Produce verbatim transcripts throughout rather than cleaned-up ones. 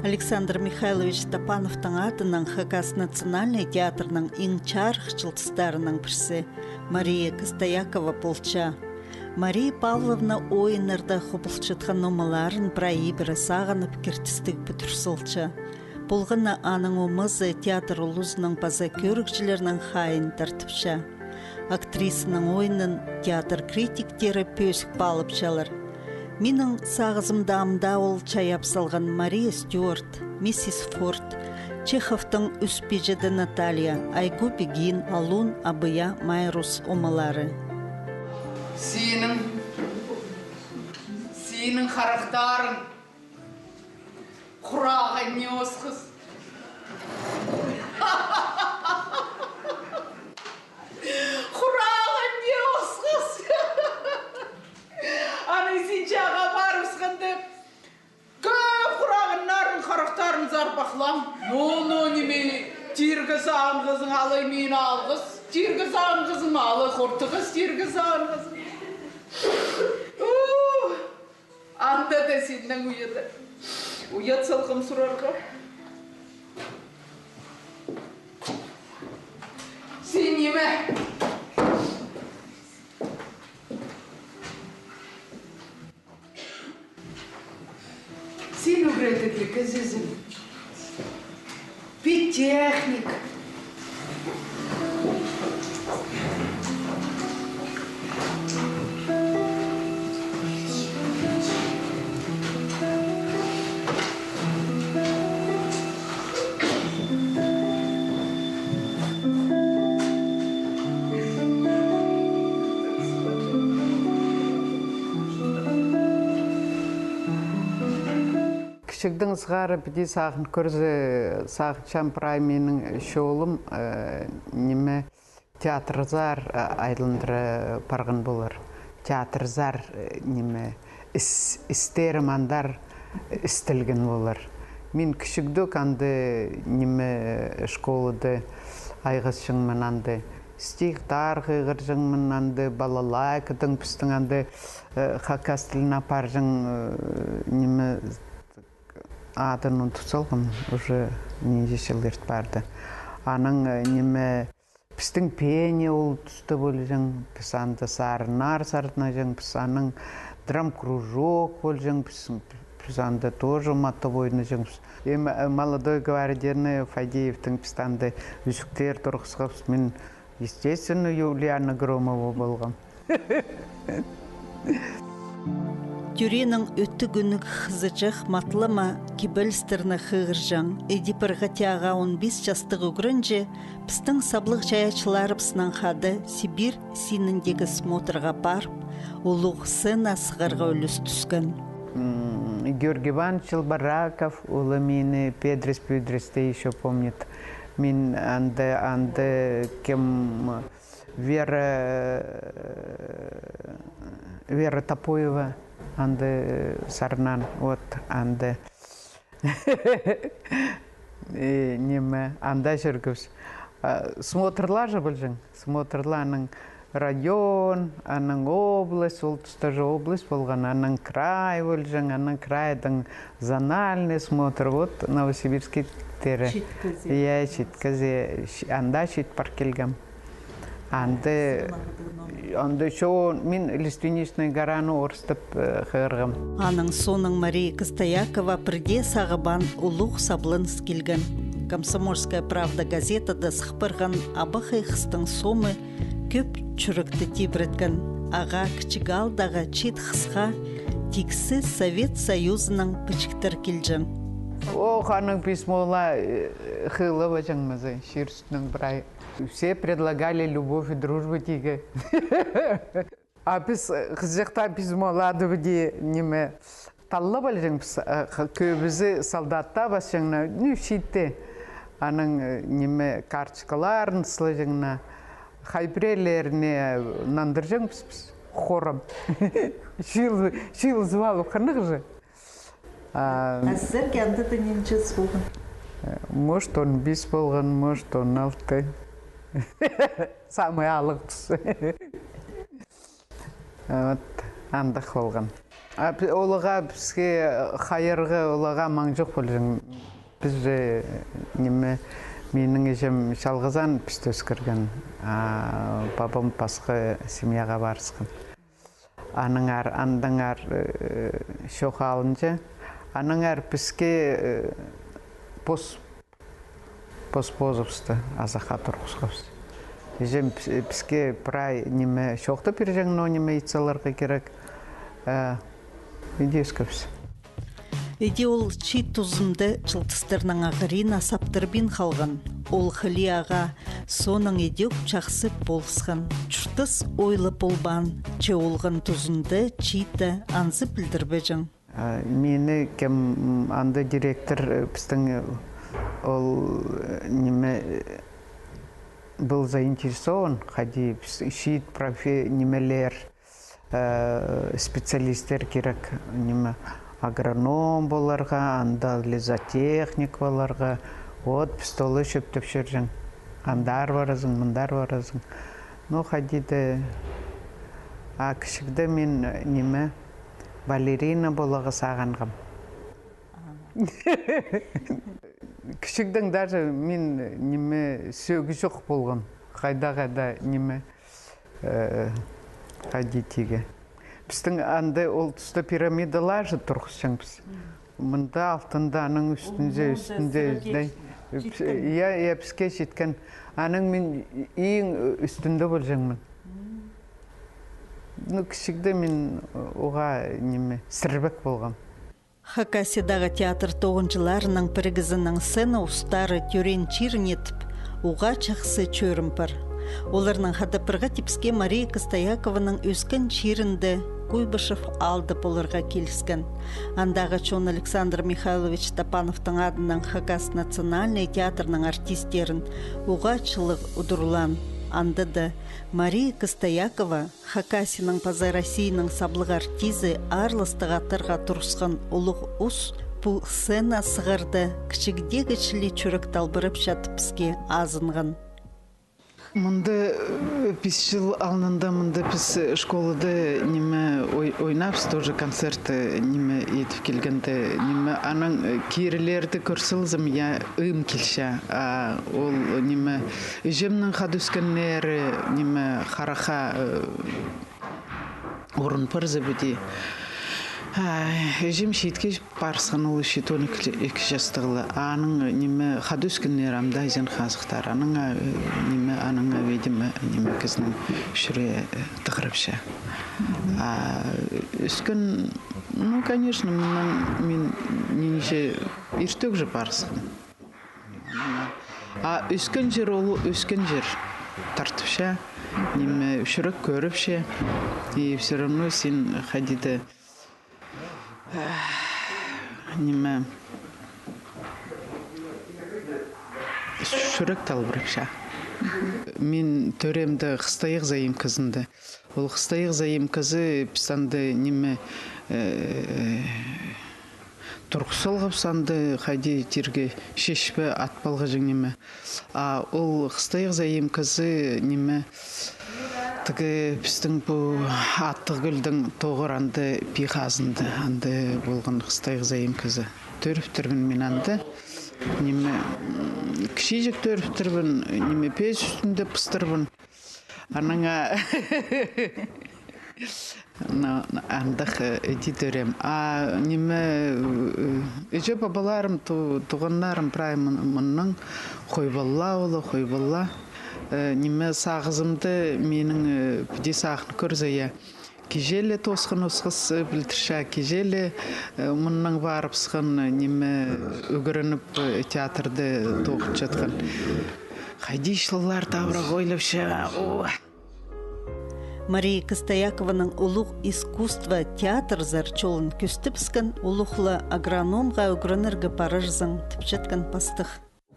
Александр Михайлович Топановтың адынаң Хакас национальный театрның иң чарых чылтыстарының пірсі Мария Костаякова полча. Мария Павловна ойыннарда хубулчатхан омаларын прай ибіре сағынып, киртістіг пӱдір салча. Полған на аның омазы театр улузының паза кӧрігҷілернің хайиин тартыпча. Актрисаның ойынын театр критиктері пӧзік паалапчалар. Минің сағызымда амды ол чайап салған Мария Стюарт, миссис Форд, Чеховтың Ӱс пиҷеде Наталья, Айгу Бегин, Алун, Абыя, Майрус омалары. Синің, синің харахтарың. Хурағанны осхас. Хурағанны осхас. Анаң син чааға парыбысханда, кӧп хурағаннарың, харахтарың сарпахлаң. Ну, ну, ниме, тирге сағынғазың, алай мині алғас. Тирге сағынғазың, алай хортығас, тирге сағынғазың. У! Анда даа синнең уят. Уят салғам сурарға. Син ниме? Син ӱгредігліг кізізің. Педтехник. Кічігдең сығара піди сағын кӧрзе, сағынчам, прай минің чолым, э, ниме, театрзар, э, айландыра парған полар. Театрзар, э, ниме, іс, істерім андар істелген полар. Мин кічігдек анда, ниме, школада айғасчаңмын, анда стихтар хығырҷаңмын, анда балалайкадаң пістің анда, э, хакас тілін апарҷаң, э, ниме, адын ундут салғам, уже нинҷе чыл ирт парды. Анаң, э, ниме, пістің пение ол туста полҷаң, піс анда сарыннар сарнаҷаң, піс анаң драмкружок полҷаң, піс, піс анда тоже матап ойнаҷаң. Эм, э, молодой гвардияны Фадеевтің піс анда ӱзӱктер турғысхабыс, мин, естественно, Юлиана Громова полғам. Тӧреенің ӧтіг ӱнніг хызыҷах матлама кибелістерні хығырҷаң. Іди пір хати ағаа он пис частығ ӱгренҷі пістің саблығ чайаачыларыбыснаң хада Сибирь синіндегі смотрға парып, улуғ сцена сығарға ӱлӱс тӱскен. М, Георгий Иванович Челбораков, ол мині педрес-пӱдіресте ещё помнит. Мин анда, анда кем, Вера, Вера Топоева, анда сарнаан, вот, анда. Э, ниме, анда чӧргебіс. А, смотрлар же полҷаң, смотрларның район, анаң область, ол туста же область полған, анаң край полҷаң, анаң крайдаң зональный смотр, вот, Новосибирский тері. Читкезі. Я, читкезі, анда чит пар килгем. Анда, анда чоон, мин «Лиственничная гораны» орыстап, э, хығырғам. Аның соонаң Мария Костаякова пірдее сағыбаан улуғ сабланыс килген. «Комсомольская правда» газетада сых парған абахай хыстың сомы кӧп чӱректі тибіреткен. Ағаа кічіг аалдағы чиит хысха тиксі Совет Союзының пічіктер килҷең. Ох, аның письмолар, э, хыылабаҷаң маза, чир ӱстӱнең прай. Все предлагали любовь и дружбу тигі. А піс, э, хызыҷахта письмоларны піди, ниме, таллап алҷаң піс, э, х-, кӧбізі солдатта пасчаң на, ну, чиитте. Анаң, э, ниме, карточкаларын сылаҷаң на, хай пірелеріне нандырҷаң піс, піс хором. Чыыл-, чыылызып алып, хынығ же. А, а сірерге анда даа нинҷе час полған? Может, он пис полған, может, он алты. Самый алығ тус. Вот. Андағ полған. А пі-, олаға, піске, хайырға олаға маң чох полҷаң. Піс же, ниме, минің іҷем чалғызаан пісті ӧскірген. А пабам пасха семьяға парысхан. Аннаңар, аннаңар, э, чох алынҷа. Аннаңар піске, э, пос, пос позыбысты азахха турғысхабыс. Іҷем піс-, піске прай ниме чоохтап пирҷең, но ниме ит саларға кирек. Э, иди ӧскебіс. Іди ол чиит тузында чылтыстарның ағырина саптырбин халған. Ол хыли ағаа, соонаң ідӧк чахсы полысхан. Чуртас ойлап полбаан, че олған тузында чиитті анзы пілдірбеҷең. А, мині кем, м, анда директор, э, пістің, э, ол, э, ниме, э, был заинтересован, хайди піс-, чиит профи-, нимелер, э, специалисттер кирек, ниме, агроном поларға, анда лесотехник поларға. Вот, пісті ол чӧптеп чӧрҷең. Андар паразың, мындар паразың. Ну, хайди даа, а кічігде мин, э, ниме, балерина поларға сағынғам. Кічігдең даже мин, ниме, сӧгі чох полған. Хайда-хайда, ниме, э, хайди тигі. Пістің анда ол туста пирамидалар же турғысчаң піс. Мында алтында, аның ӱстӱнде, ӱстӱнде, ӱстӱнде. Я, я, піске читкен. Аның мин иң ӱстӱнде полҷаңмын. Ну, кічігде мин уғаа, ниме, сірбек полғам. Хакасиядағы театр тоғынҷыларының пірігізінің сцена устары тӧреен чирін итіп, уғаа чахсы чӧрім пар. Оларнаң хада пірге тіпске Мария Костаякованың ӧскен чирінде Куйбышев аалда поларға киліскен. Андағы чон Александр Михайлович Топановтың адынаң Хакас национальный театрның артистерін уғаа чылығ удурлаан. Анда даа Мария Костаякова Хакасияның паза Россияның саблығ артизі аарластығ аттарға турысхан улуғ ус пу сцена сығарда кічігдегі чіли чӱрек талбырапча тіпске азынған. Мында, э, пис чыл алнында мында піс, э, школада ниме ой-, ойнабыс, тоже концерт, э, ниме итіп килгенде, ниме, анаң, э, кирілерді кӧр салзам, я, ыым килче. А ол, ниме, іҷемнің хада ӧскеннері, ниме, харахха, э, орын парза піди. А, іҷем чиитке парысхан, ол чиит он ікі, ікі частығ ла. Аның, ниме, хада ӧскеннері ам даа ізен хазыхтар. Анаң, э, ниме, анаң, видимо, ниме, кізінің чӱрее, э, тығырапча. А ӧскен, ну, конечно, мыннаң мин нинҷе иртӧк же парысхам. А ӧскен чир, ол ӧскен чир тартыпча, ниме, чӱрек кӧріпче. И всё равно син хайди даа, ниме, чӱрек талбырапча. Мин тӧреем дее Хыстайығ заимказында. Ол Хыстайығ заимказы піс анда, ниме, э, турғыс салғабыс анда, хайди тирге, чечпе ат палғаҷаң, ниме. А ол Хыстайығ заимказы, ниме, тігі пістің пу Аттығ кӧлдің тоғыр анда пии хазында, анда полған Хыстайығ заимказы. Тӧріптірбін мин анда, ниме, м, кічіҷек тӧріптірбін, ниме, пес ӱстӱнде пыстырбын. Анаң, а, ну, андағ, э, іди тӧреем. А ниме, э, іҷе-пабаларым, ту-, туғаннарым прай мын-, мыннаң, Хойбалла ол, Хойбалла. Э, ниме, сағызымда минің, э, піди сағын кӧрзе, я. Кичее ле тоосхан осхас, э, пілдірче, кичее ле, э, мыннаң парыбысхан, э, ниме, ӱгреніп, э, театрда тоғынчатхан. Хайди чыллар табырах ойлапча, о. Мария Костаякованың улуғ искусство, театрзар чолын кӧстебіскен улуғ ла агрономға ӱгренерге парарзың тіпчеткен пастығ.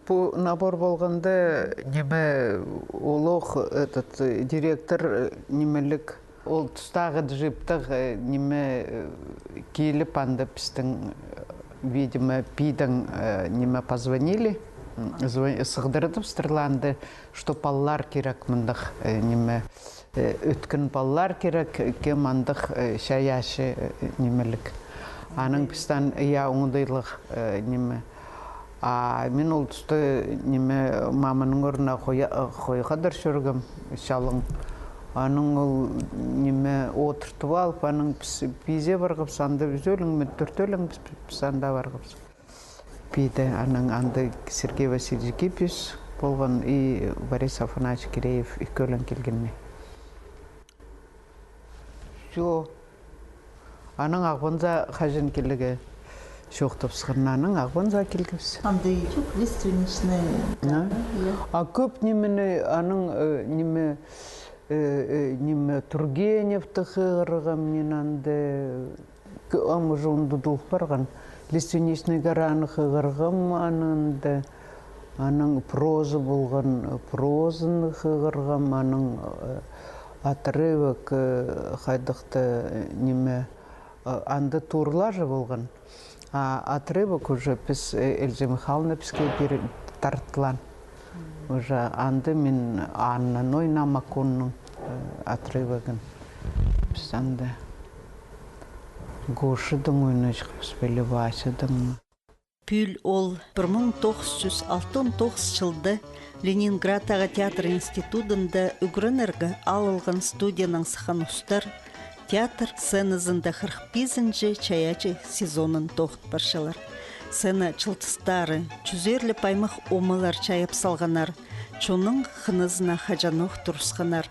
Пу набор полғанда, ниме, улуғ, этот, э, директор, э, нимеліг, ол тустағы джиптіг, э, ниме, э, киліп, анда пістің, э, видимо, пидең, э, ниме, позвонили. Сығдыртыбыстырлар анда, что палалар кирек мындағ, э, ниме, э, ӧткін палалар кирек, кем андағ, э, чайаачы, э, нимеліг. Анаң пістің, я, оңдайлығ, э, ниме. А мин ол туста, ниме, маманың орнына хой-, хойғадар чӧргем, чалың. Анаң ол, ниме, одыртып алып, анаң піс пизее парғабыс, анда ӱзӧлең ме, тӧртӧлең піс, піс анда парғабыс. Пиде, анаң анда Сергей Васильевич Гиппиус полған и Борис Афанасьевич Киреев ікӧлең килгеннер. Всё. Анаң Ағбанзар хаҷан килерге чоохтабысхан, анаң Ағбанзар килгебіс. Анда чох, лиственничный. А кӧп нимені, анаң, э, ниме, э, э, ниме, Тургеневті хығырғам мин анда, ам уже андағ тудыл парған. Лиственничный гораны хығырғам анында, анаң проза полған, прозаны хығырғам, анаң, э, отрывок, э, хайдағ-да, э, ниме, э, анда турлар же полған. А отрывок уже піс, э, Эльза Михайловна піске пир тартылған. Уже анда мин Анна Нойна Макунның, э, отрывогын. Піс анда Гошадаң ойнаҷахпыс, піле, Васядаң. Пӱӱл ол пір муң тоғыс чӱс алтон тоғыс чылда Ленинградтағы театр институдында ӱгренерге алылған студиянаң сыххан устар театр сценазында хырых пизінҷі чайаачы сезонын тоғынып парчалар. Сцена чылтыстары, чӱзерлеп аймах омалар чайап салғаннар, чонның хынызына хаҷанох турысханнар.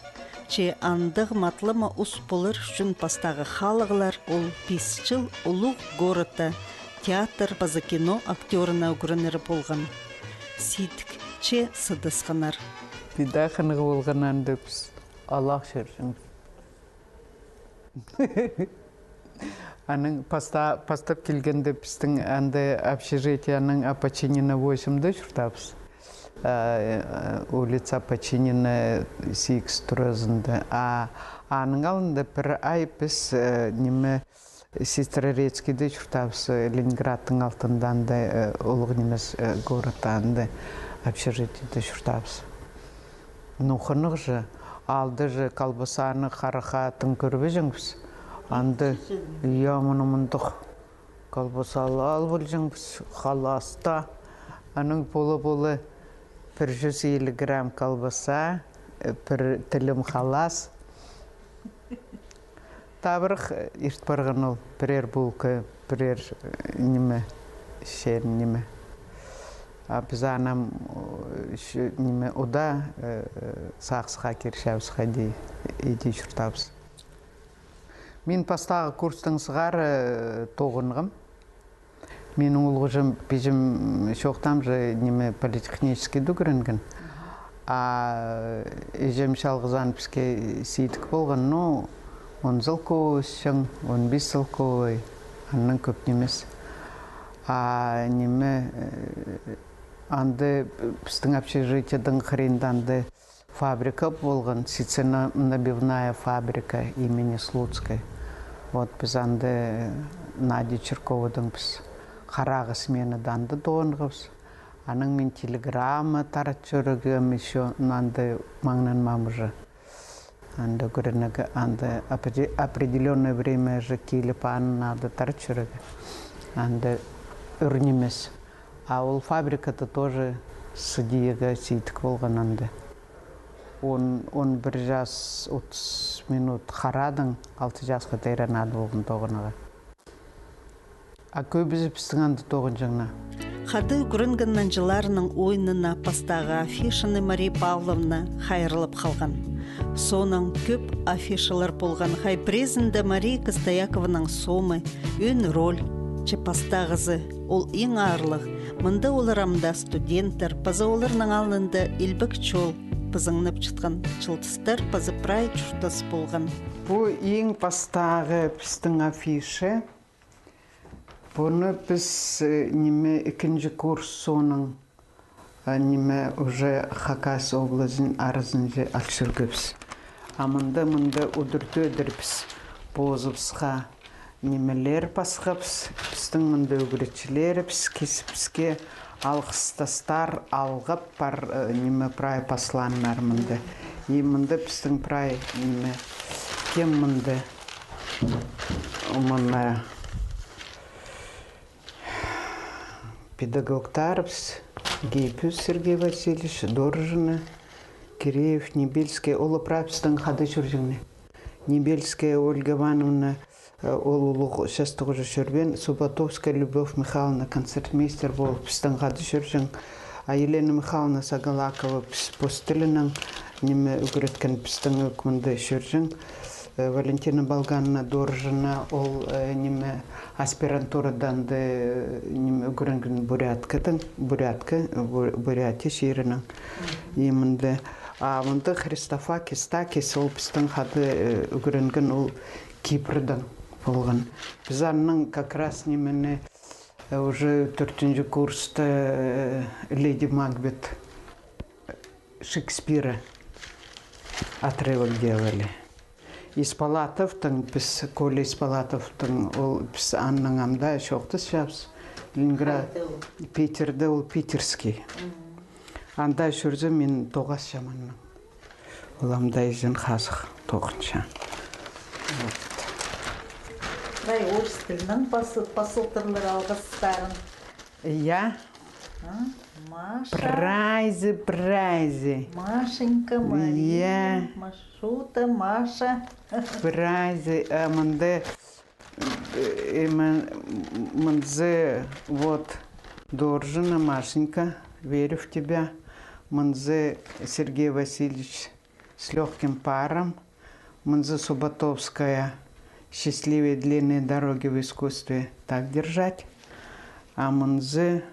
Че андағ матлама ус полар ӱчӱн пастағы халығлар ол пис чыл улуғ городта театр паза кино актёрына ӱгренер полған. Сидік, че сыдасханнар. Пида хынығ полған анда піс алах чӧрҷең. Анаң паста-, пастап килгенде пістің анда общежитиенің Опочинина восемьде чуртаабыс. Э, э, улица Опочинина сигіс туразында. А аның алнында пір ай піс, э, ниме, Сестрорецкийде чуртаабыс, э, Ленинградтың алтында анда, э, улуғ нимес, э, городта анда общежитиеде чуртаабыс. Ну, хынығ же, алды же колбасаны, харахатын кӧрбеҷеңбіс. Анда, я, мына мындағ колбаса ал, алып алҷаңбыс, халаста. Анаң полы-полы пір чӱс илиг грамм колбаса, э, пір тілім халас. Табырах, э, ирт парған ол, пірер булка, пірер, э, ниме, чер ниме. А піс анам, о, ш-, ниме, уда, э, э, сағысха кирчебіс, хайди, иди чуртабыс. Мин пастағы курстаң сығара, э, тоғынғам. Минің улуғ іҷем, пиҷем чоохтаам же, ниме, политехническийде ӱгренген. А іҷем чалғызаан піске сидік полған, ну, он целковай ӧсчең, он пис целковай, аннаң кӧп нимес. А ниме, э, анда пістің общежитиенің хыринда анда фабрика полған, ситценабивная фабрика имени Слуцкой. Вот піс анда Надя Чирковадаң піс харағы сменада анда тоғынғабыс. Анаң мин телеграмма тарт чӧргем ещё, анда маңнанмаам уже. Анда ӱгренерге, анда опре-, определённое время же киліп, аны надо тарт чӧрерге. Анда ӱр нимес. А ол фабрикада тоже сыдииға сидік полған анда. Он, он пір час отыс минут харадың, алты часха теере надо полған тоғынарға. А кӧбізі пістің анда тоғынҷаңнар. Хада ӱгренген нанҷыларының ойынына пастағы афишаны Мария Павловна хайраллап халған. Соонаң кӧп афишалар полған, хай пірезінде Мария Костаякованың сомы, ӧӧн роль, че пастағызы, ол иң аарлығ. Мында олар амды студенттер, паза оларның алнында илбек чол пызыңнапчатхан, чылтыстар паза прай чуртас полған. Пу иң пастағы пістің афиша. Пуны піс, э, ниме, ікінҷі курс соонаң, э, ниме, уже Хакас облазын аразынҷа ал чӧргебіс. А мында, мында удур-тӧдір піс позыбысха нимелер пасхабыс, пістің мында ӱгретчілерібіс кис-, піске Алғыстастар алғап пар, э, ниме, прай паслааннар мында. И мында пістің прай, ниме, кем мында? Мына педагогтарыбыс, Гиппиус Сергей Васильевич, Доржина, Киреев, Небельская, олар прай пістің хада чӧрҷеңнер. Небельская Ольга Ивановна, э, ол улуғ частығ уже чӧрбеен, Суботовская Любовь Михайловна концертмейстер полып пістің хада чӧрҷең. А Елена Михайловна Сагалакова піс пос тілінең, ниме, ӱгреткен, пістің ӧк мында чӧрҷең. Э, Валентина Болгановна Доржина, ол, э, ниме, аспирантурадаң даа, э, ниме, ӱгренген буряткадаң, бурятка, э, Бур-, Бурятия чирінең. И мында, а мында Христофакис Такис, ол пістің хада, э, ӱгренген, ол Кипрдаң полған. Піс аннаң как раз нимені, э, уже тӧртінҷі курста, э, Леди Макбет Шекспира отрывок делали. Испалатовтың, піс Коля Испалатовтың, ол піс аннаң анда чоохтасчабыс. Ленинград, Питерде, ол питерский. Анда чӧрзе, мин тоғасчам аннаң. Ол ам даа изен хазых тоғынча. Вот. Прай орыс тілінең пас-, пазылтырлар алғыстарын. Я. А? Маша. Прайзы, прайзы. Машенька, Мария, я. Машута, Маша. Прайзы, а мында, э, м-, мынзы, вот, Доржина, Машенька, верю в тебя. Мынзы Сергей Васильевич с лёгким паром. Мынзы Суботовская, «Счастливой длинной дороги в искусстве так держать». А мынзы,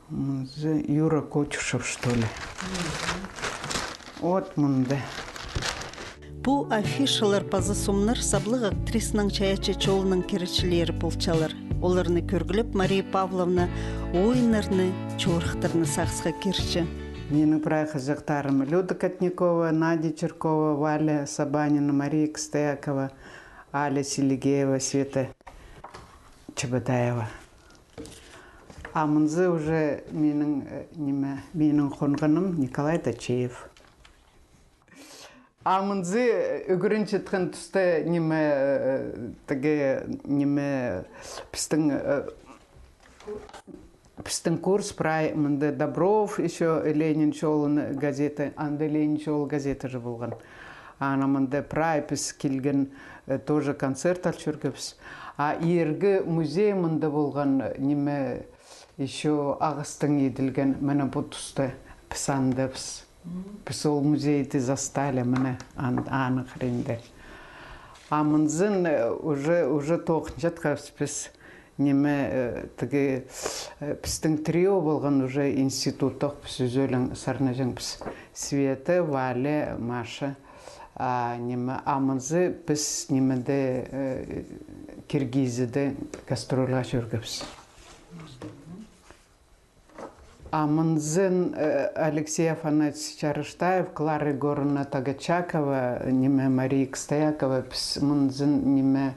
мынзы Юра Кочушев, что ли? Вот мында. Пу афишалар паза сомнар саблығ актрисаның чайаачы чолының киречілері полчалар. Оларны кӧргілеп, Мария Павловна ойыннарны, чорыхтарны сағысха кирче. Минің прай хызыхтарым: Люда Котнякова, Надя Чиркова, Валя Сабанина, Мария Костоякова, Аля Селигеева, Света Чебодаева. А мынзы уже минің, э, ниме, минің хонғаным Николай Тачеев. А мынзы, э, ӱгренчеткен туста, ниме, э, тігі, ниме, пістің, э, пістің курс прай мында Добров, ещё Ленин чолын газета, анда Ленин чолы газета же полған. Ана мында прай піс килген, э, тоже концерт ал чӧргебіс. А иргі музей мында полған, э, ниме, ещё ағастаң иділген, мына пу туста піс андабыс. Піс ол музейді застали, мына, ан-, аның хыринда. А мынзын, э, уже, уже тоғынчатхабыс піс, ниме, э, тігі, э, пістің трио полған уже институттох, піс ӱзӧлең сарнаҷаңбыс. Света, Валя, Маша. А, ниме, а мынзы піс нимеде, э, Киргизияда гастрольға чӧргебіс. А мынзын, э, Алексей Афанасьевич Араштаев, Клара Егоровна Тогочакова, ниме, Мария Костоякова, піс мынзын, ниме,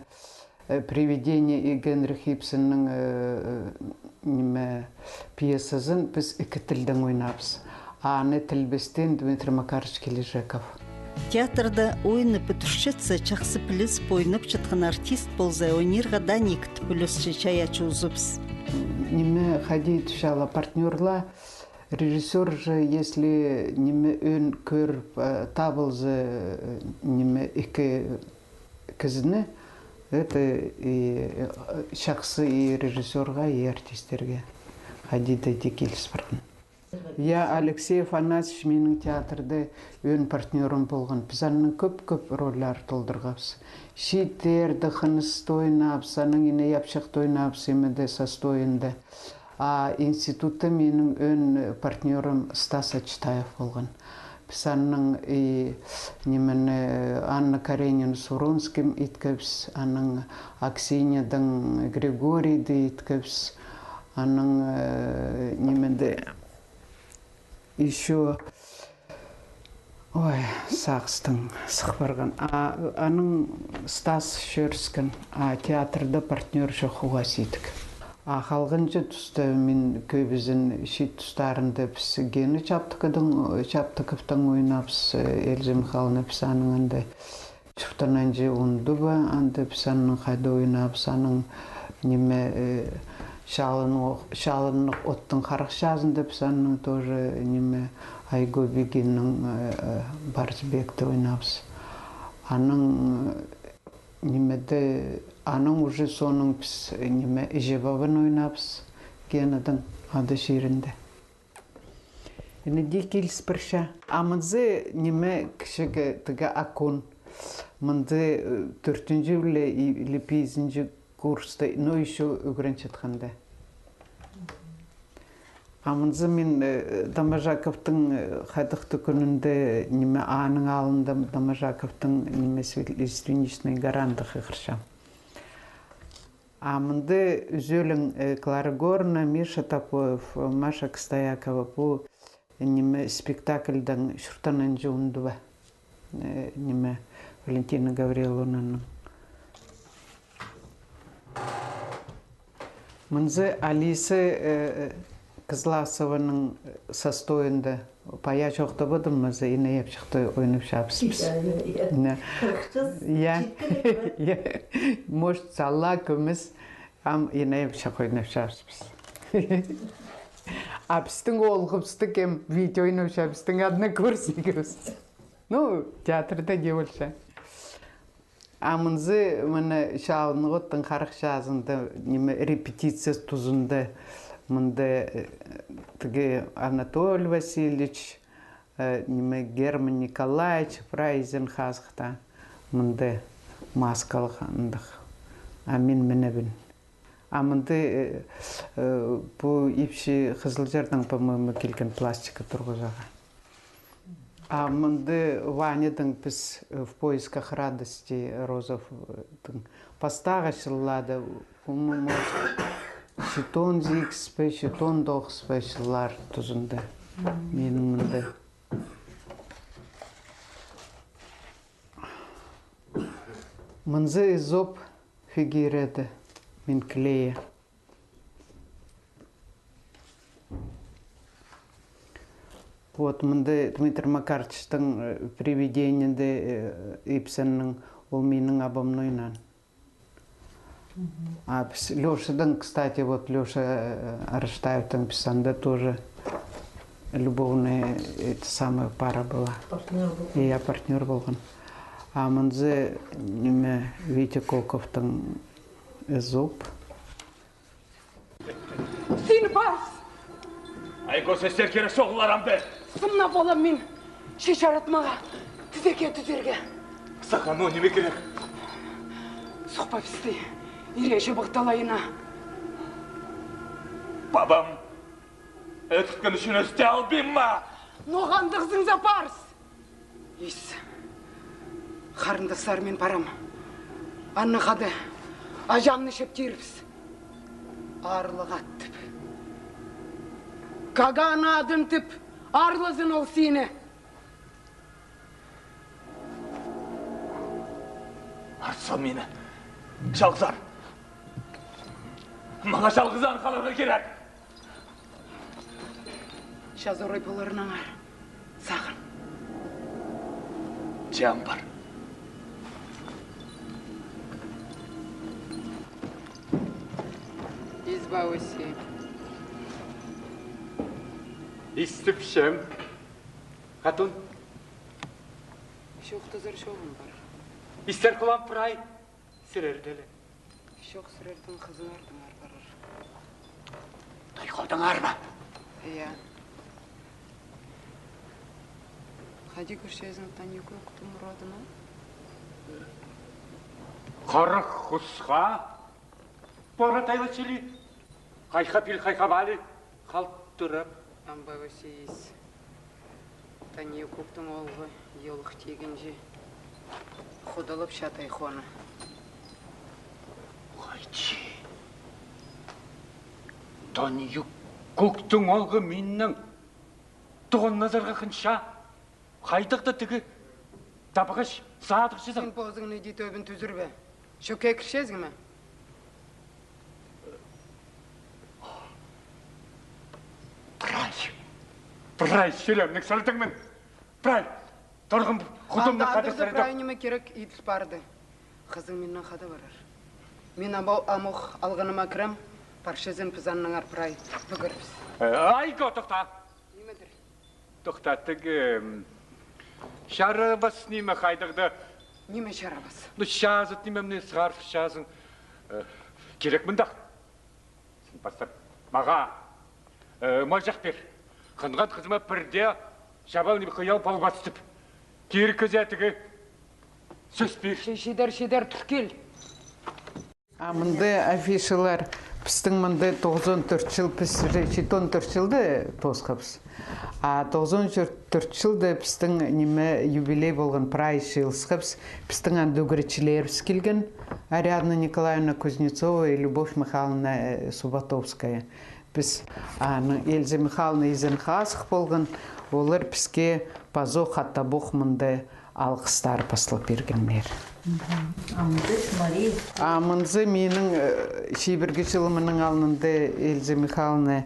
э, «Привидение» и Генрих Ибсеннің, э, ниме, пьесазын піс ікі тілдең ойнабыс. Аны тілбестеен Дмитрий Макарович Кележеков. Театрда ойынны пӱдірчетсе, чахсы пілізіп ойнапчатхан артист полза, ойнирға даа ниик, тіп ӱлесче чайаачы узубыс. Ниме, хайди тіпчелер партнёрла, режиссёр же, если, ниме, ӧӧн кӧріп, э, табылза, э, ниме, ікі кізіні, это и, э, чахсы и режиссёрға, и артистерге. Хайди даа тик киліс парған. Я, Алексей Афанасьевич минің театрда ӧӧн партнёрым полған. Піс аннаң кӧп-кӧп рольлар толдырғабыс. Чииттерде, хынысты ойнабыс, анаң ине япчахты ойнабыс, ниме дее, састойында. А институтта минің ӧӧн партнёрым Стас Ачытаев полған. Піс аннаң и, нимені, Анна Каренина с Вронским иткебіс, анаң Аксиньядаң Григорийді иткебіс. Анаң, э, ниме дее, ещё, ой, сағыстаң сых парған. А, анаң Стас чӧріскен, а театрда партнёр чох, уғаа сидік. А халғанҷы туста мин кӧбізін чиит тустарында піс Гена Чаптыковтың, Чаптыковтың ойнабыс, э, Эльза Михайловна, піс аның анда чуртанҷы ундуба, анда піс аннаң хайда ойнабыс, аның ниме, э, чалыннығ, чалыннығ оттың харах чазында піс аннаң тоже ниме, Айгобигиннің, э, э, Барсбекті ойнабыс. Аның, э, нимеде, аның уже соонаң піс, э, ниме, Іҷе-пабаны ойнабыс, Генадаң, ада чирінде. Ине дее киліс парча. А мынзы ниме, кічіг тігі окон. Мынзы, э, тӧртінҷі ле и-, или пизінҷі курста, ну, ещё ӱгренчеткенде. А мынзы мин, э, Доможаковтың, э, хайдағ-да кӱнінде, ниме, аның алнында Доможаковтың, ниме, Светличный горанда хығырчам. А мында ӱзӧлең, э, Клара Горна, Миша Топоев, Маша Костаякова, пу, ниме, спектакльдең чуртанҷы ундуба, э, ниме, Валентина Гавриловнаның. Мынзы Алиса, э, Кызласованың состойында. Пая чоохтабадым, мынзы Инай апчахты ойнапчабыс піс. Иа, иа, иа. Ине. Хырыхчыс, иа, читкілік пе? Иа. Может, сала кӧмес, ам Инай апчах ойнапчабыс піс. А пістің оолғыбысты кем видео ойнапча, пістің однокурснигі. Ну, театрда не полча. А мынзы, мына, чалыннығ оттың харах чазында, ниме, репетиция тузында, мында, э, тігі Анатолий Васильевич, э, ниме, Герман Николаевич, прай изен хазыхта, мында маскалығ андағ. А мин минебін. А мында, э, э, пу ипчі Хызылчардаң, по-моему, килген пластика турғызарға. А мында Ванядаң піс, э, «В поисках радости» Розовтың. Пастағы чылларда, по-моему, читон сигіс пе, читон тоғыс па чыллар тузында. Минің мында. Мынзы Эзоп фигирада, мин клея. Вот, мында Дмитрий Макарычтың, э, «Привидениеде», э, Ибсеннің, ол минің абамны ойнаан. А піс Лёшадаң, кстати, вот Лёша, э, Араштаевтың, піс анда тоже любовная, это самая, пара была. Партнёр полған. Иа, партнёр полған. А мынзы, ниме, Витя Коковтың Эзоп. Син парыс! Айғо, сестер кирек соғылар амды. Сымнап полам мин. Чи чаратмаға, тізеге тӱзерге. Сағаа ноо ниме кирек? Сухпа пісті, ире чыбыхталайына. Пабам ӧткін ӱчӱн ӧсте албин ма? Ноға андағзың за, парыс! Ис, харындастарым, мин парам. Аннаң хада аҷамны чептирібіс. Аарлығ ат тіп. Кагаан адын тіп аарлазын ол сині. Арса мині чалғызар. Мағаа чалғызаан халарға кирек. Час орай поларынаңар сағын. Чаам пар. Изба ӧссе. Истіпчем. Хатун. Чоохтазар чооғым пар. Истер хулам прай. Сірерде ле. Чох, сірердең хызыңардаңар парар. Тайхолдаңар ба? Иа. Хайди кӧрчезің Танюкуктың родына? Харах хусха пара тайла чіли. Хайха пил, хайха вали. Халтырап. Амбай Василис. Танюкуктың оолғы, йолых тигенҷе, худалапча Тайхоны. Хайди? Танюкуктың оолғы миннең тоғынназарға хынча? Хайдағ-да тігі табығаш садығ чызым. Син позыңны иди тӧбін тӱзірбе. Чӧкке кірчезің ме? Прай чӱреемнең сырдың мин. Прай торғым худымны хада сырдым. Прай ниме кирек иділ парды. Хызың миннең хада парар. Мин амох алғаныма кірем, парчазын піс аннаңар прай пӱгірібіс. Э, айго, тохта. Ниме дір? Тохта, тігі, м, чарабас ниме хайдағ-да. Ниме чарабас? Ну, чазыт нимемні сығарып чазың. Э, кирек мындағ. Син пастап мағаа, э, морҷах пир. Хынған хызыма пірдее чабал ниме хыял полбас тіп. Кирек кізее тігі сӧс пир. Че, чидер, чидер, тур кил. А мында афишалар, пістің мында тоғызон тӧрт чыл, піс уже читон тӧрт чылда тоосхабыс. А тоғызон тӧрт чылда пістің ниме юбилей полған, прай чыылысхабыс, пістің анда ӱгретчілерібіс килген, Ариадна Николаевна Кузнецова и Любовь Михайловна, э, Суботовская. Піс, а, ну, Эльза Михайловна изен хазых полған, олар піске пазох хатабох мында алғыстар пастал пиргеннер. Мгм. А мынзы Мария. А мынзы минің, э, чибіргі чылымның алнында Эльза Михайловна,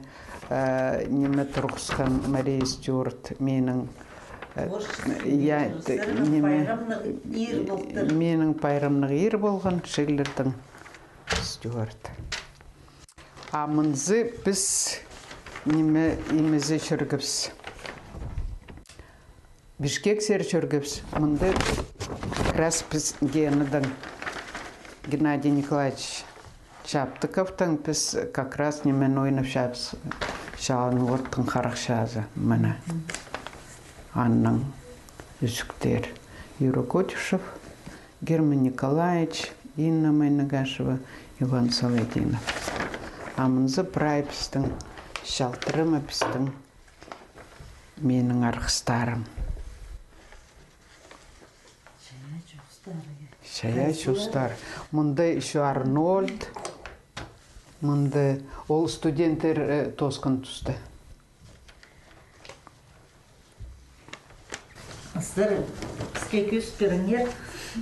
э, ниме турғысхан, Мария Стюарт, минің, э, я, ниме, минің пайрамнығ ир полған, Шиллердің Стюарт. А мынзы піс ниме, имезі чӧргебіс. Бішкексер чӧргебіс. Мында как раз піс Генадаң, Геннадий Николаевич Чаптыковтаң піс как раз ниме ойнапчабыс. Чаан ортың харахчазы, мына. Аннаң ӱзіктер. Юра Котюшев, Герман Николаевич, Инна Майнагашева, Иван Солодинов. А мынзы прай пістің, чалтырама пістің, минің арғыстарым. Чайаа чоохтар. Мында ещё Арнольд. Мында ол студенттер, э, тоосхан туста. Сірер піске кӧзіт пиріңер,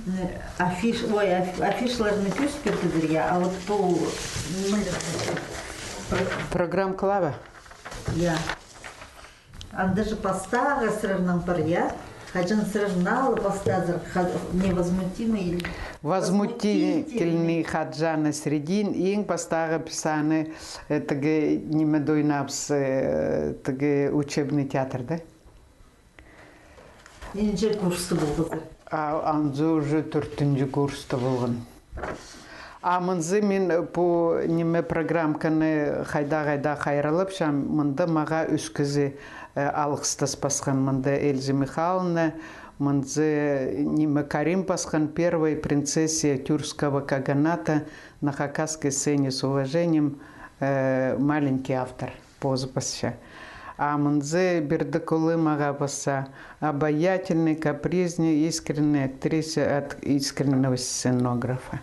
м, афиш-, ой, аф-, афишаларны кӧзіт пиргезерге, а вот пу, м, программа клава? Я. Анда же пастағы сірернің пар, я? Хаҷан сірер налы пастазар, ха-, невозмутимый или возмутительный, Хаджана Средин, иң пастағы піс аны, э, тігі ниме дойнабыс, э, тігі учебный театрда. Нинҷе курста полғазар? А, анзы уже тӧртінҷі курста полған. А мынзы мин, э, пу ниме программканы хайда-хайда хайраллапчам, мында мағаа ӱс кізі, э, алғыстас пасхан. Мында Эльза Михайловна, мынзы, э, ниме Карим пасхан, первой принцессе тюркского каганата на хакасской сцене с уважением, э, маленький автор. Позы пасча. А мынзы Бердікулы мағаа пасса: обаятельная, капризная, искренняя актриса от искреннего сценографа.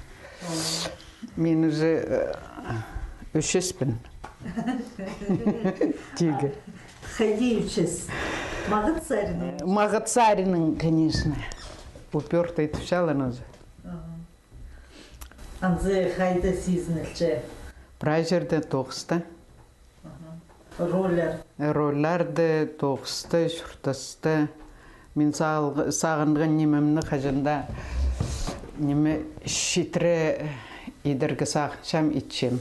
Мин уже, э, ӱчеспін. Тигі. Хайди ӱчес? Мағат саринаң? Мағат саринаң, конечно. Упёртый тіпчелер аны. Ага. Анзы хайда сизінілче? Прай чирде, тоғыста. Ага. Рольлер? Рольлерде, тоғыста, чуртаста. Мин сағыл-, сағынған нимемні хаҷан даа ниме читіре идерге сағынчам, итчем.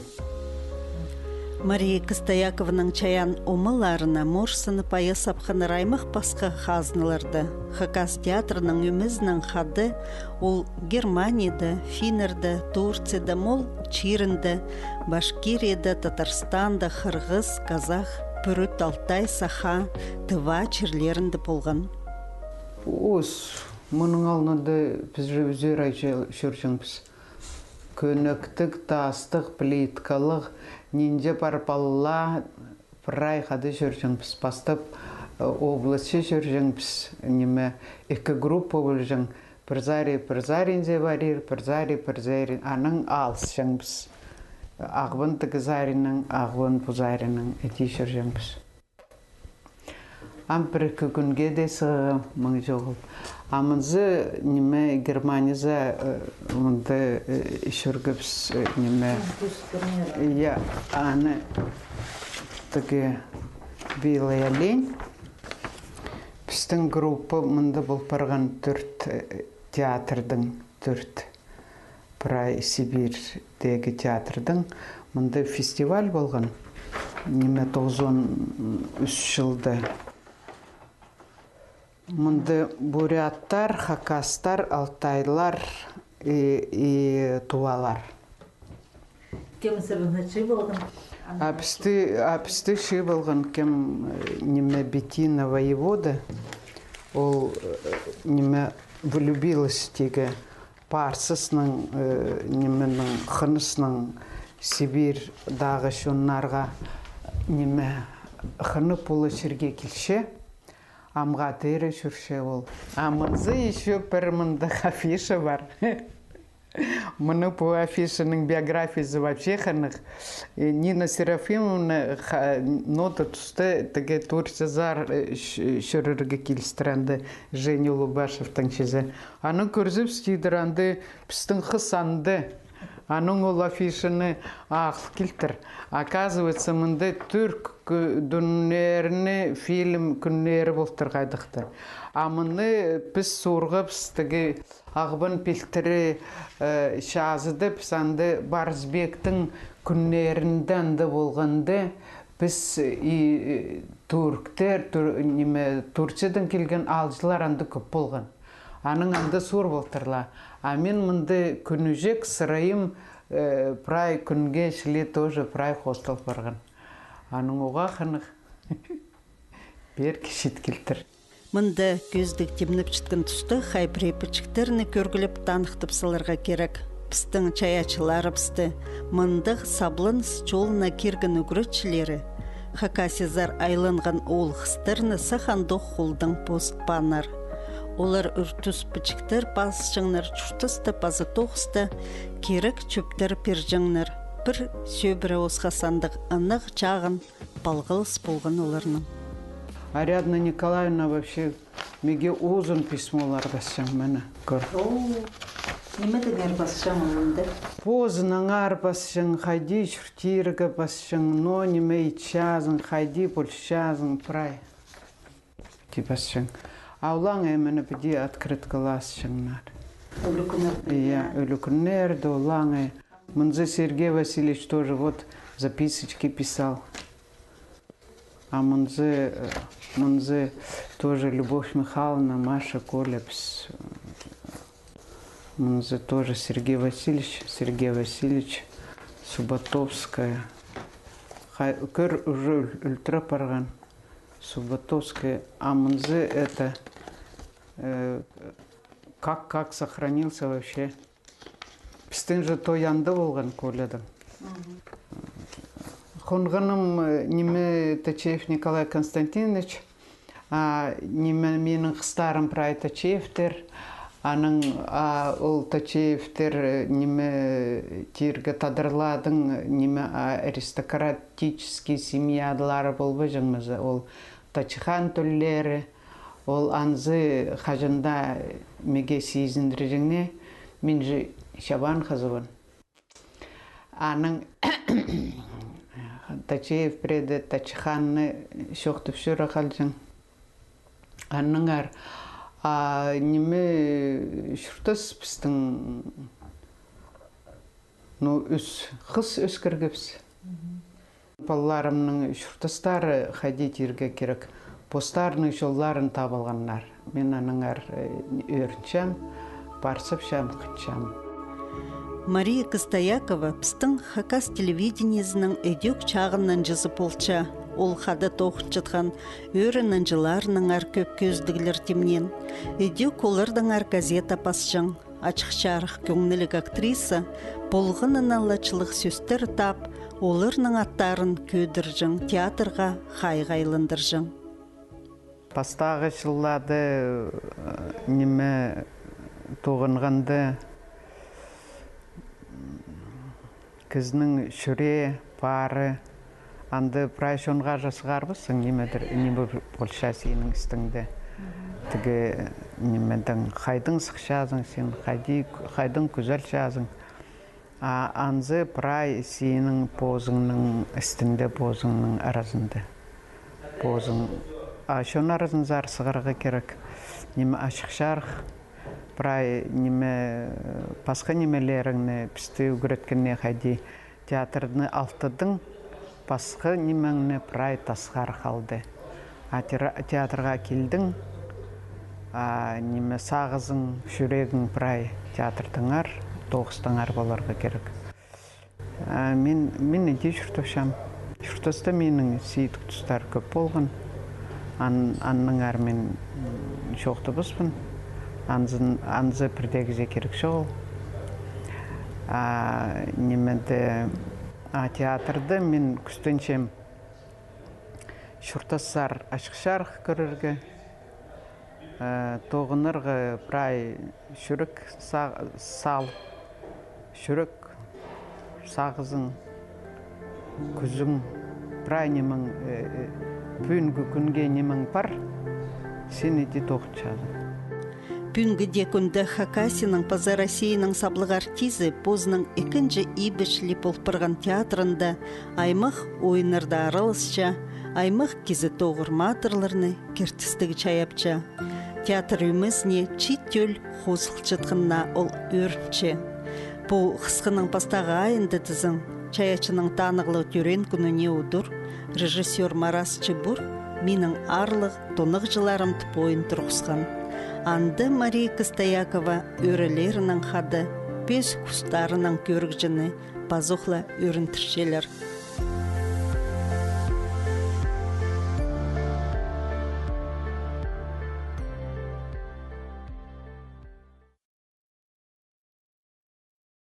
Мария Костаякованың чайаан омаларына морсынып ая сапханнар аймах пасха хазналарда. Хакас театрының ӧмезінең хада ол Германияда, финнерде, Турцияда, мол чирінде, Башкирияда, Татарстанда, хырғыс, казах, пӱрӱт, алтай, саха, тыва чирлерінде полған. Ус, мының алнында піс же ӱзер ай чӧ-, чӧрҷеңбіс. Кӧнектіг, тастығ, плиткалығ, нинҷе пар палла, прай хада чӧрҷеңбіс. Пастап, э, областьча чӧрҷеңбіс, ниме, ікі группа полҷаң, пір сари, пір саринзар парир, пір сари, пір сари, анаң алысчаңбыс. Ағбан тігі саринаң, Ағбан пу саринаң, іди чӧрҷеңбіс. Ам пір-ікі кӱнге дее сығам, маңҷоғыл. А мынзы, ниме, Германияда, э, мында, э, чӧргебіс, э, ниме. Я, аны тігі белый олень. Пістің группа мында пол парған тӧрт, э, театрдың, тӧрт прай Сибирьдегі театрдың. Мында фестиваль полған, ниме, тоғызон ӱс чылда. Мында буряттар, хакастар, алтайлар и, и тувалар. Кем сірерні чыып алған? А пісті, а пісті чыып алған кем, э, ниме, Беттина воевода. Ол, э, ниме, влюбилась тигі парсысның, э, нименің, хынысның, Сибирьдегі чоннарға, ниме, хынып, ол чирге килче. Амға теере чӧрче ол. А мынзы ещё пір мындағ афиша пар. Мына пу афишаның биографиязы вообще хынығ. Э, Нина Серафимовна ха-, нота туста тігі Турциязар, э, ч-, чӧрерге килістір анда, Женя Улубашевтің чізе. Аны кӧрзебіс, тидір, анда пістің хыс анда. Анаң ол афишаны ағыл килтір. Оказывается, мында тӱрк кӱ-, дӱннеріне фильм кӱннері полтыр хайдағ-да. А мыны піс сурғабыс тігі Ағбан пилтірі, э, чазыда піс анда Барысбектің кӱннерінде анда полғанда, піс и, э, тӱрктер, тӱр-, ниме, Турциядаң килген аалҷылар анда кӧп полған. Анаң анда сур полтырлар. А мин мында кӱнҷек сырайым, э, прай кӱнге чіли тоже прай хостал парған. Анаң уғаа хынығ. Пеер кічіт килтір. Мында кӧзідіг тимнепчеткен туста хай пірее пічіктерні кӧргілеп, таныхтап саларға кирек. Пістің чайаачыларыбысты, мындағ сабланыс чолына кирген ӱгретчілері, Хакасиязар айланған оол-хыстарны сах андох холдаң позытпааннар. Олар ӱр-тӱс пічіктер пасчаңнар, чуртаста паза тоғыста кирек чӧптер пирҷеңнер. Пір сӧбіре осхас андағ ынағ чағын палғалыс полған оларның. Ариадна Николаевна вообще меге узун письмолар пасчаң, мына, кӧр. О, ниме теңер пасчаң ол анда? Позынаңар пасчаң, хайди чуртирға пасчаң, но ниме итчезің, хайди полчазың, прай. Тіп пасчаң. А олаңай мына піди открыткаласчаңнар. Ӱлӱкӱннер. Иә, ӱлӱкӱннерде олаңай. Мынзы Сергей Васильевич тоже вот записочки писал. А мынзы, э, мынзы тоже Любовь Михайловна, Маша, Коля, піс, э, мынзы тоже Сергей Васильевич, Сергей Васильевич, Суботовская. Ха-, кӧр, уже ӱл-, ӱлтіре парған. Суботовская, а мынзы это, э, как, как сохранился вообще. Пістің же той анда полған, Колядаң. Мгм. Хонғаным, э, ниме, Тачеев Николай Константинович, а, ниме, минің хыстарым прай Тачеевтер, анаң, а, ол Тачеевтер, э, ниме, тирге, тадарларның, ниме, а, аристократический семьядалары полбаҷаң ма за, ол Тачыхан тӧллері, ол анзы хаҷан даа меге сизіндірҷең не, мин же чабан хызыбын. Анаң Тачеев пірееде Тачыханны чоохтап чӧре халҷаң. Аннаңар, а, ниме, чуртас пістің, ну, ӱс хыс ӧскіргебіс. Палаларымның чуртастары, хайди тирге кирек, постарының чолларын таап алғаннар. Мин аннаңар, э, ӧрінчем, парсапчам, хынчам. Мария Костоякова пістің хакас телевидениезінің ідӧк чағыннаң чызы полча. Ол хада тоғынчатхан ӧӧренінҷілернеңер кӧп кӧзідіглер тимнеен. Ідӧк олардаңар газета пасчаң. Ачых-чарых кӧңніліг актриса полғанына ла чылығ сӧстер таап, оларның аттарын кӧдірҷең, театрға хайығ айландырҷаң. Пастағы чылларда, э, ниме, тоғынғанда, кізінің чӱрее, пары, анда прай чонға же сығарбассың, нимедір, ниме полча синің істіңде. Тігі, нимедең, хайдаң сыхчазың син, хайди, хайдаң кӱзелчезің. А анзы прай синің позыңның істіңде, позыңның аразында. Позың А чон аразынзар сығарға кирек. Ниме, ачых-чарых, прай ниме, пасха нимелеріңні пісті ӱгреткеннер хайди театрны алтыдың, пасха нимеңні прай тасхар халды. А театрға килдің, а ниме, сағызың, чӱрегің прай театрдаңар, тоғыстаңар поларға кирек. А мин, мин іди чуртапчам. Чуртаста минің сидік тустар кӧп полған. Аннаңар мин чоохтабаспын. Анзы пірдеезі кирек чоғыл. А ниме де, а театрда мин кӱстенчем чуртастар ачых-чарых кӧрерге, тоғынарға прай чӱрек сал, чӱрек, сағызың, кӱзің, прай нимең, пӱӱнгі кӱнге нимең пар, син іди тоғынчазың. Пӱӱнгі дее кӱнде Хакасияның паза Россияның саблығ артизі позының ікінҷі ибішлі пол парған театрында аймах ойыннарда араласча, аймах кизе тоғыр матырларны киртістіг чайапча. Театр ӧмезіне чиит тӧл хозылчатханына ол ӧрінче. Пу хысханың пастағы айында тізең, чайаачының танығлығ тӧреен кӱніне удур, режиссёр Марас Чыбур минің аарлығ тонағҷыларым тіп ойын турғысхан. Анда Мария Костаякова ӧӧрелерінең хада пӧзік устарынаң кӧрігҷіні пазох ла ӧріндірчелер.